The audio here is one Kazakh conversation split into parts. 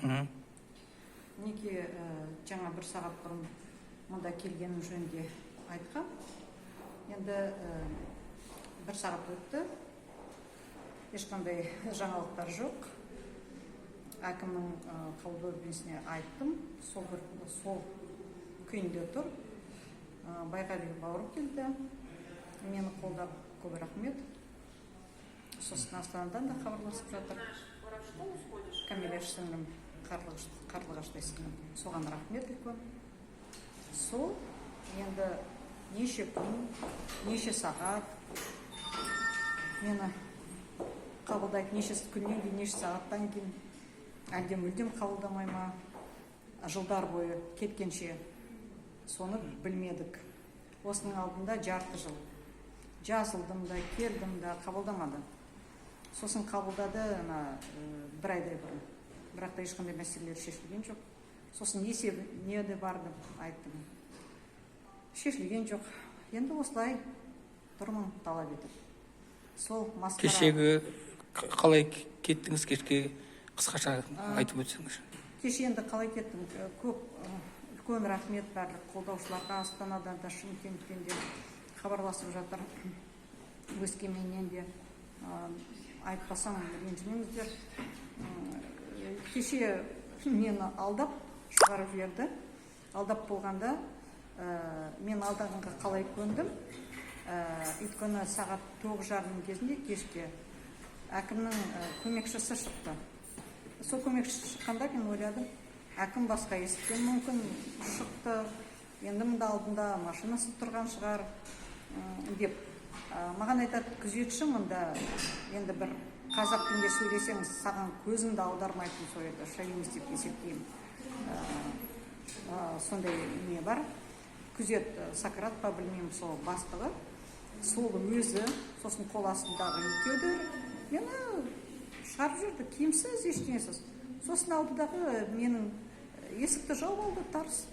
Мінекей, жаңа бір сағат бұрын мұнда келгенім жөнінде айтқам. Енді бір сағат өтті, ешқандай жаңалықтар жоқ. Әкімнің қабылдау бөлмесіне айттым, сол бір сол күйінде тұр. Байғали бауырым келді мені қолдап, көп рахмет. Сосын Астанадан да хабарласып жатыр Камилеш сіңлім, Қарлығаш, Қарлығаштай сіңлім, соған рахмет үлкен. Сол енді неше күн, неше сағат мені қабылдайды, неше күннен кейін, неше сағаттан кейін, әлде мүлдем қабылдамай ма жылдар бойы кеткенше, соны білмедік. Осының алдында жарты жыл жазылдым да, келдім да, қабылдамады. Сосын қабылдады ана бір айдай бұрын, бірақ та ешқандай мәселелер шешілген жоқ. Сосын есебіне де бардым, айттым, шешілген жоқ. Енді осылай тұрмын талап етіп, сол масқара. Кешегі қалай кеттіңіз кешке, қысқаша айтып өтсеңіз. Кеше енді қалай кеттім? Көп үлкен рахмет барлық қолдаушыларға. Астанадан да, Шымкенттен де хабарласып жатыр, Өскеменнен де. Айтпасам, ренжімеңіздер. Кеше мені алдап шығарып жіберді. Алдап болғанда, мен алдағанға қалай көндім? Өйткені сағат 9:30 кезінде кешке әкімнің көмекшісі шықты. Сол көмекшісі шыққанда мен ойладым, әкім басқа есіктен мүмкін шықты, енді мында алдында машинасы тұрған шығар деп. Маған айтады күзетші мында, енді бір қазақ тілінде сөйлесеңіз, саған көзіңді аудармайтын, сол енді шовинист деп есептеймін. Сондай не бар, күзет, Сократ па, білмеймін, сол бастығы, сол өзі, сосын қол астындағы екеуі мені шығарып жіберді киімсіз, ештеңесіз. Сосын алдыдағы менің есікті жауып алды тарс.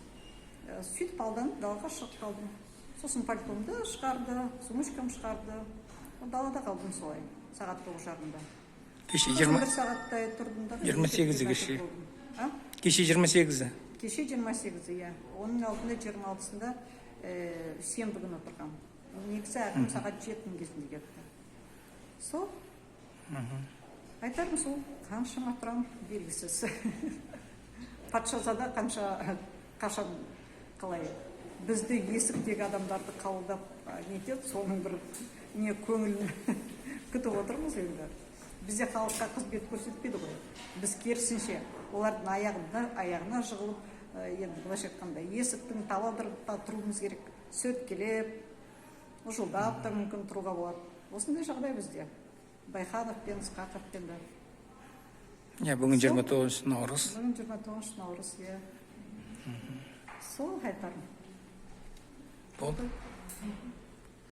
Сөйтіп алданып далаға шығып қалдым. Сосын пальтомды шығарды, сумочкамды шығарды, далада қалдым солай сағат 9:30-да. Кеше Сосын 20 бір сағаттай тұрдым да 28-і мектепке кеше. болдым. А? Кеше 28-і. Кеше 28-і, иә. Оның алдында 26-сында, сенбі күні отырғанмын. Негізі әкім сағат 7-нің кезінде кетті. Сол айтарым сол. Қаншама тұрамын, белгісіз. Патшазада қанша, қашан, қалай бізді, есіктегі адамдарды қабылдап, нетеді, соның бір не көңілін күтіп отырмыз. Енді бізде халыққа қызмет көрсетпейді ғой. Біз керісінше олардың аяғына жығылып, енді былайша айтқанда, есіктің табалдырықта тұруымыз керек, сөткелеп, жылдап та мүмкін тұруға болады. Осындай жағдай бізде Байхановпен, Ысқақовпен де. Иә, бүгін 29 наурыз. Бүгін 29 наурыз, иә. Сол айтарым. Болды.